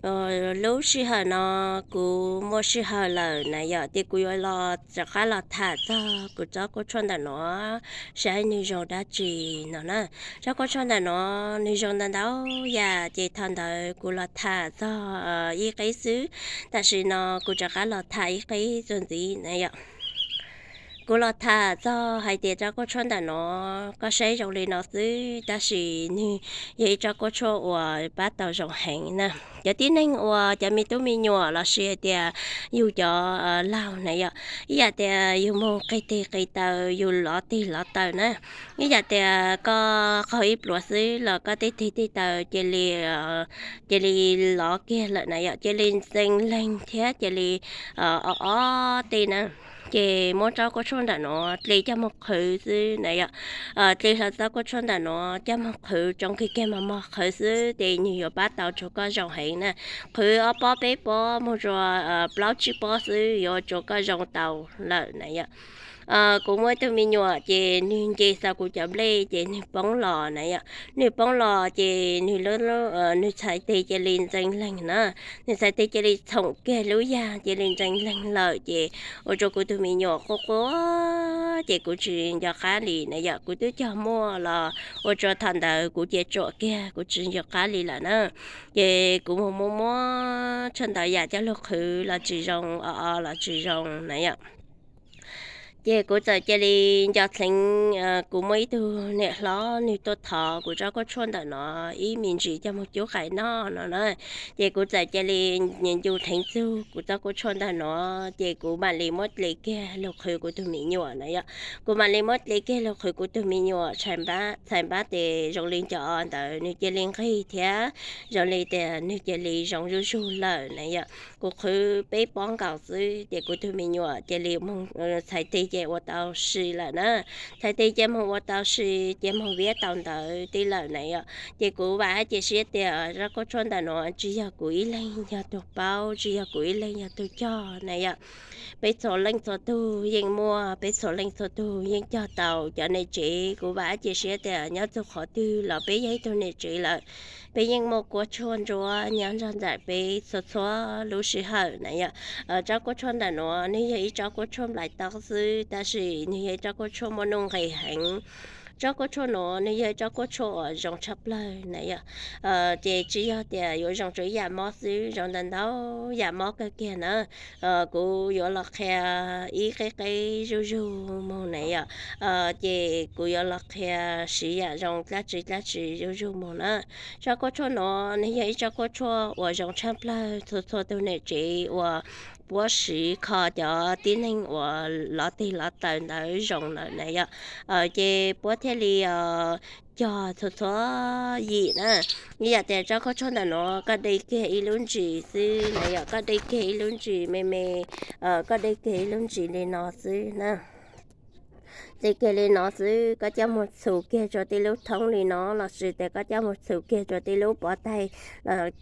Lub sij hawm no kuv muaj sij hawm lawm na yom, ces kuv yuav los rov qab los tham txog kuv tsob kuaj tshuaj ntawm no saib nws zoo dab tsi no na. Tsob kuaj tshuaj ntawm no nws zoo ntau ntau yam, ces thaum ntawd kuv los tham txog ib qib xwb, tam sim no kuv rov qab los tham ib qib txuas ntxiv na yom. Kuv los tham txog hais tias tsob kuaj tshuaj ntawm no koj saib zoo li no xwb, tab sis nws yog ib tsob kuaj tshuaj uas pab tau zoo heev na. Cov tib neeg uas cov me tub me nyuam los sis hais tias yus cov laug na yom, ib yam tias yus mus qis tig qis taw, yus lov tig lov taw na, ib yam tias koj qaug ib pluav xwb los koj tej tig tej taw cia li cia li lov kiag lawm na yom, cia li ntxees leeg thiab cia li o o tej na. Ces muab tsob kuaj tshuaj ntawm no dle coj mus qhwv xwb na yom. Dle hlo tsob kuaj tshuaj ntawm no coj mus qhwv tsoo kiag kiag mos mos qhwv xwb, ces nws yuav pab tau rau koj zoo heev na. Qhwv ob pob peb pob mus rau plaub tsib pob xwb yuav ua rau koj zoo tau lawm na yom. Kuv muaj ib tug me nyuam ces nws nce txog kuv cov nplej ces nws poob los na yom. Nws poob los ces nws lub, nws txhais tes cia li ntxees leeg na. Nws txhais tes cia li txhoom kiag lub yag cia li ntxees leeg lawm, ces ua rau kuv tus me nyuam quaj quaj, ces kuv tsis nco qab li na yom. Kuv twb cog muaj los ua rau thaum ntawd kuv cia tsuam kiag, kuv tsis nco qab li lawm na. Ces kuv mus muab muab tshuaj ntau yam coj lug qhwv los tsis zoo, o o los tsis zoo na yom. Ces kuv txawm cia li nco dheev, kuv muaj ib tug niam hlob nws tuaj thov kuv tsob kuaj tshuaj ntawm no ib me ntsis coj mus cub qais noj no na. Ces kuv txawm cia li ncu dheev txug kuv tsob kuaj tshuaj ntawm no, ces kuv mam li muab dle kiag lug qhwv kuv tus me nyuam na yom. Kuv mam li muab dle kiag lug qhwv kuv tus me nyuam, txhais npab tes zoo li nco ntawd nws cia li nqig thiab zoo li tias nws cia li zoo zuj zug lawm na yom. Kuv qhwv peb pob nkaus xwb ces kuv tus me nyuam cia li moog txhais tes ces ua tau si lawm na. Txhais tes ces moog ua tau si, ces moog viab tau ntawv tij lawm na yom. Ces kuv vam hab cia siab tias tsob kuaj tshuaj ntawm no tsis yog kuv ib leeg yog tug paub, tsis yog kuv ib leeg yog tug cog na yom. Peb txhua leej txhua tug yeej muaj, peb txhua leej txhua tug yeej cog tau. Cov niam tsev kuv vam hab cia siab tias nyob txug qhov twg los peb yog ib tug niam tsev lawm, peb yeej muaj kuaj tshuaj ntsuab nyob nrog nraim peb txhua txhua lub sij hawm na yom. Tsob kuaj tshuaj ntawm no nws yog ib tsob kuaj tshuaj nplai tob xwb, tab sis nws yog ib tsob kuaj tshuaj muaj nuj nqis heev. Tsob kuaj tshuaj no nws yog ib tsob kuaj tshuaj uas zoo tshaj plawg na yom. Ces tsis yog tias yuav zoo rau ib yam mob xwb, zoo ntau ntau yam mob kawg kiag na. Kuv yuav los qhia ib qeb qeb zuj zug moog na yom. Ces kuv yuav los qhia siv yam zoo dlaab tsi dlaab tsi zuj zug moog na. Tsob kuaj tshuaj no nws yog ib tsob kuaj tshuaj uas zoo tshaj plawg, txhua txhua tug niam tsev uas puab siv kho cov tib neeg uas lov tig lov taw ntawd zoo lawm na yom. Ces puab thiaj li cog txhua txhua yim na. Ib yam tias tsob kuaj tshuaj ntawm no koj de kiag ib lub ntsis xwb na yom, koj de kiag ib lub ntsis me me, koj de kiag ib lub ntsis li no xwb na. De kiag li no xwb, koj coj moog txhum kiag rua tej lub thoob li no lossis tes koj coj moog txhum kiag rua tej lub pov taig,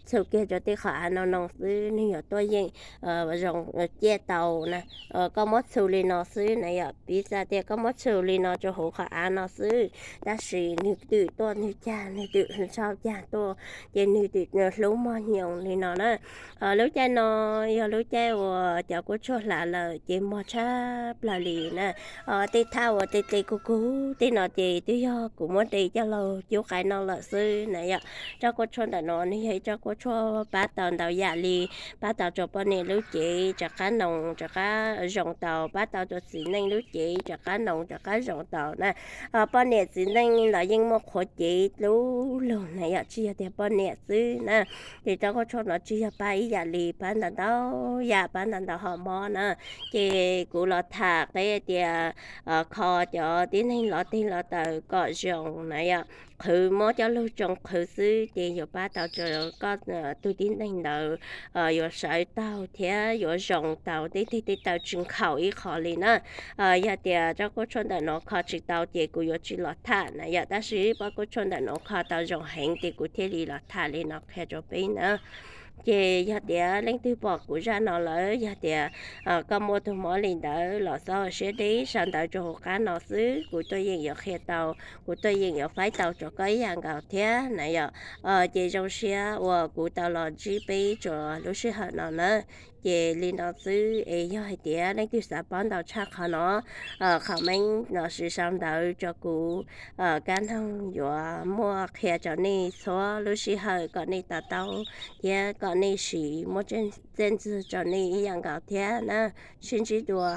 txhum kiag rua tej qhov av no no xwb nwg yuav tuaj yeem zoo ciaj tau na. Koj muab txhum li no xwb na yom, piv xam tias koj muab txhum li no rua huv qhov av no xwb, tab sis nwg twm tuaj nwg cag, nwg twm ntsau cag tuaj, ces nwg twm hlub mog nyoos li no na. Lub caij no yog lub caij uas cov kuaj tshuaj hlav lawm ces mog tshaj plawg li na. Tej thaj uas tej dle kug kug tej no ces twb yog kuv muab de coj los cub qaiv no lawm xwb na yom. Tsob kuaj tshuaj ntawm no nws yog ib tsob kuaj tshuaj pab tau ntau yam li, pab tau rua poj niam lub cev rov qab noog rov qab zoo tau, pab tau rua txiv neej lub cev rov qab noog rov qab zoo tau na. Poj niam txiv neej los yeej muaj qhuav cev dlub lug na yom, tsis yog tias poj niam xwb na. Ces tsob kuaj tshuaj no tsis yog pab ib yam li, pab ntau ntau yam, pab ntau ntau hom mob na. Ces kuv los tham qeb tias kho cov tib neeg lov tig lov taw kom zoo na yom, qhwv muab coj lug tsoo qhwv xwb ces yuav pab tau rua koj tug tib neeg ntawd yuav sawv taug thiab yuav zoo tau, tej tig tej taw tsis nkhaus ib qho li na. Yog tias tsob kuaj tshuaj ntawm no kho tsis tau ces kuv yuav tsis los tham na yom, tab sis tsob kuaj tshuaj ntawm no kho tau zoo heev ces kuv thiaj li los tham li no qhia rua peb na. Ces yog tias leej twg pom kuv zaj no lawm, yog tias koj muaj tus mob li ntawd los txhob siab deb, sau ntawv rau hauv qab no xwb, kuv tuaj yeem yuav qhia tau, kuv tuaj yeem yuav faib tau rau koj ib yam nkaus thiab na yom. Ces zoo siab uas kuv tau los ntsib peb rau lub sij hawm no na. Ces li no xwb es yog hais tias leej twg xav paub ntau tshaj qhov no, qhov meej los sis sau ntawv rau kuv, kaj noog yuav muaj qhia rau nej txhua lub sij hawm kom nej to taub thiab kom nej siv muaj txaj ntxwg rau nej ib yam nkaus thiab na. Sib ntsib dua.